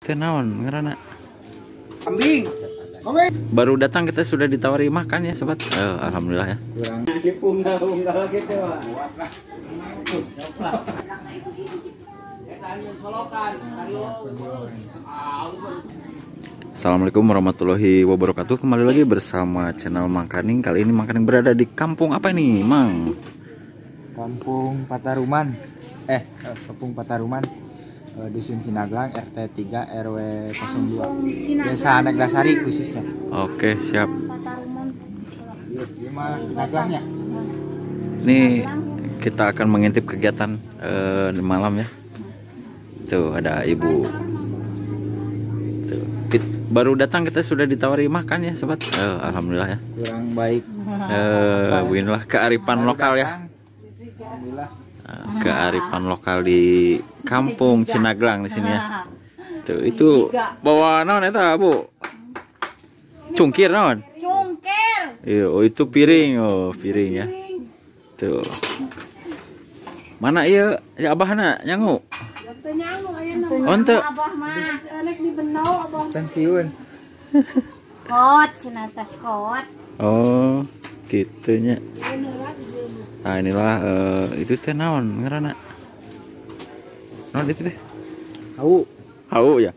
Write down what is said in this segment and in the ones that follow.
Teh naon ngaranna? Kambing. Baru datang kita sudah ditawari makan ya sobat. Alhamdulillah ya. Assalamualaikum warahmatullahi wabarakatuh. Kembali lagi bersama channel Mang Kaning. Kali ini Mang Kaning berada di kampung apa ini, Mang? Kampung Pataruman. Kampung Pataruman, Dusun Cinaglang, RT 3 RW 02. Desa Neglasari khususnya. Oke, siap. Cinaglangnya. Ini kita akan mengintip kegiatan malam ya. Tuh ada ibu. Tuh. Baru datang kita sudah ditawari makan ya sobat. Alhamdulillah ya. Kurang baik. Beginilah kearifan lokal ya. Alhamdulillah. Kearifan lokal di Kampung Cinaglang di sini ya. Tuh itu bawa naon eta, Bu? Cungkir naon? Cungkir. Iya, oh itu piring, oh piring ya. Tuh. Mana ieu ya abahna nyangu? Teu nyangu ayeuna. Oh henteu. Abah mah rek dibenau abah. Pensiun. Kot cenah tas kot. Oh, gitunya. Nah inilah itu teh naon ngaranna? Naon itu teh? Hau. Hau ya.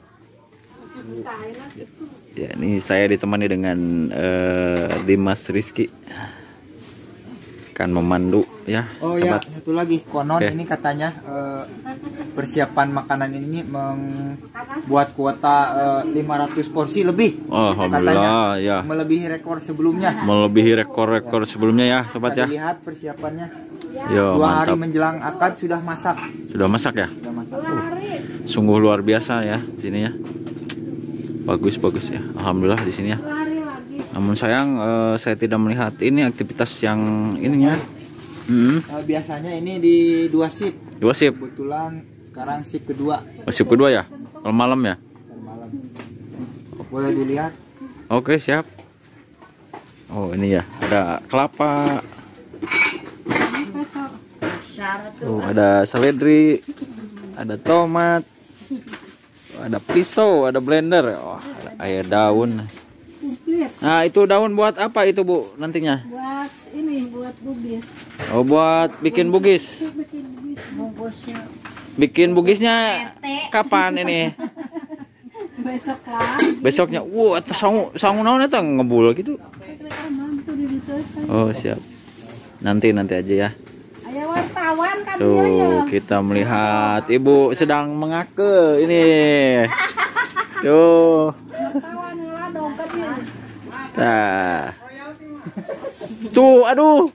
Ya, ini saya ditemani dengan Dimas Rizky. Kan memandu ya. Oh sobat. Ya, satu lagi konon ini katanya persiapan makanan ini membuat kuota 500 porsi lebih. Oh, alhamdulillah ya. Melebihi rekor sebelumnya. Melebihi rekor-rekor sebelumnya ya, sobat ya. Lihat persiapannya. Yo, 2 mantap. Hari menjelang akad sudah masak. Sudah masak ya? Sudah masak. Sungguh luar biasa ya di sini ya. Bagus-bagus ya. Alhamdulillah di sini ya. Namun sayang saya tidak melihat ini aktivitas yang ininya. Biasanya ini di 2 shift. 2 shift. Kebetulan sekarang shift kedua. Oh, shift kedua ya? Kalau malam ya? Kalau malam. Boleh dilihat. Oke, siap. Oh, ini ya. Ada kelapa. Oh, ada seledri, ada tomat, ada pisau, ada blender. Oh, ada air daun. Nah, itu daun buat apa itu, Bu, nantinya? Buat ini, buat bugis. Oh, buat bikin bugis. Bikin bugis, bungkusnya. Bikin bugisnya kapan ini? Besok lah. Besoknya. Wah, sangu sangu naon eta ngebul gitu. Oh, siap. Nanti aja ya. Ayo wartawan kan. Tuh, kita melihat ibu sedang mengake ini. Tuh. Nah. Tuh, aduh.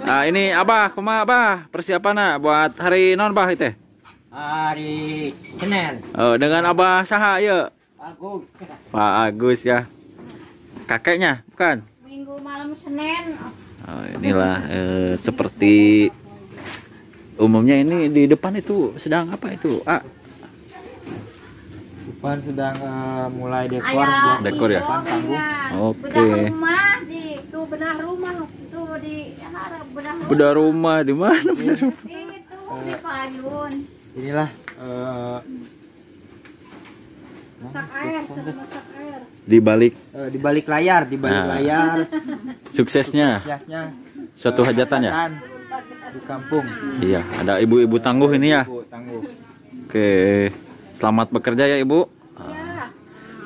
Nah, ini Abah, kumaha Abah? Persiapanna buat hari naon Bah itu? Hari Senin. Oh, dengan Abah saha ieu? Agus. Pak Agus ya. Kakeknya, bukan? Minggu malam Senin. Oh, inilah seperti umumnya ini di depan itu sedang apa itu? Ah. Depan sedang mulai dekor buat dekor ya. Panggung. Oke. Bedah rumah di itu bedah rumah itu di bedah rumah. Bedah rumah di mana bedah rumah? Itu di payun. Inilah masak air, masak air. Di balik layar, di balik layar. Suksesnya. Suatu hajatan ya. Di kampung. Iya, ada ibu-ibu tangguh ini ya. Ibu tangguh. Oke. Selamat bekerja ya Ibu.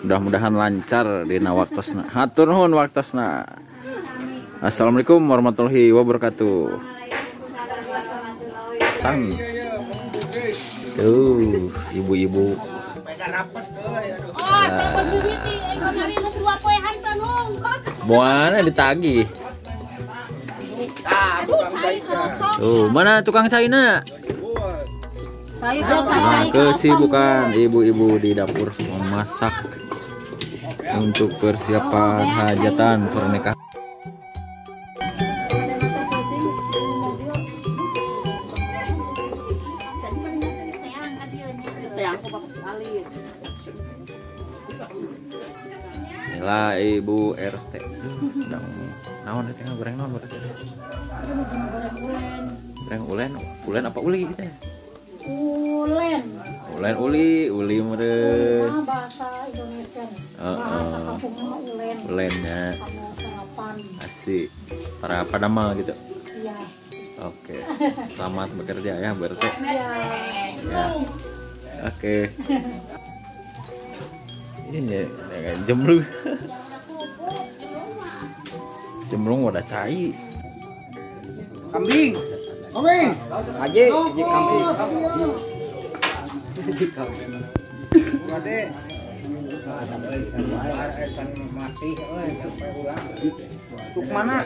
Mudah-mudahan lancar dina waktosna. Hatur nuhun waktosna. Assalamualaikum warahmatullahi wabarakatuh. Tang. Tuh, ibu-ibu. Mana ditagih? Tuh, mana tukang China? Nah, kesibukan ibu-ibu di dapur memasak untuk persiapan hajatan pernikahan. Inilah ibu RT sedang naon itu goreng naon berarti. Goreng ulen, ulen apa uli gitu ya? Ulen. Lain uli, uli meureun. Bahasa Indonesia. Bahasa kampungnya mah ulen. Ulennya. Sarapan. Asik. Para padamal gitu. Iya. Oke. Selamat bekerja ya, Bu RT. Iya. Ya. Oke. Ini ya, jemlung. Jemlung udah cai. Kambing. Kambing. Aje, aje kambing. Gade. Tuk mana?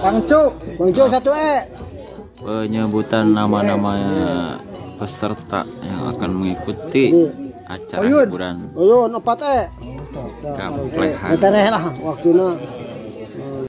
Bangcu, 1 E. Penyebutan nama-nama peserta yang akan mengikuti acara hiburan. Oyun 4 E. Kaplehan. Lah waktuna.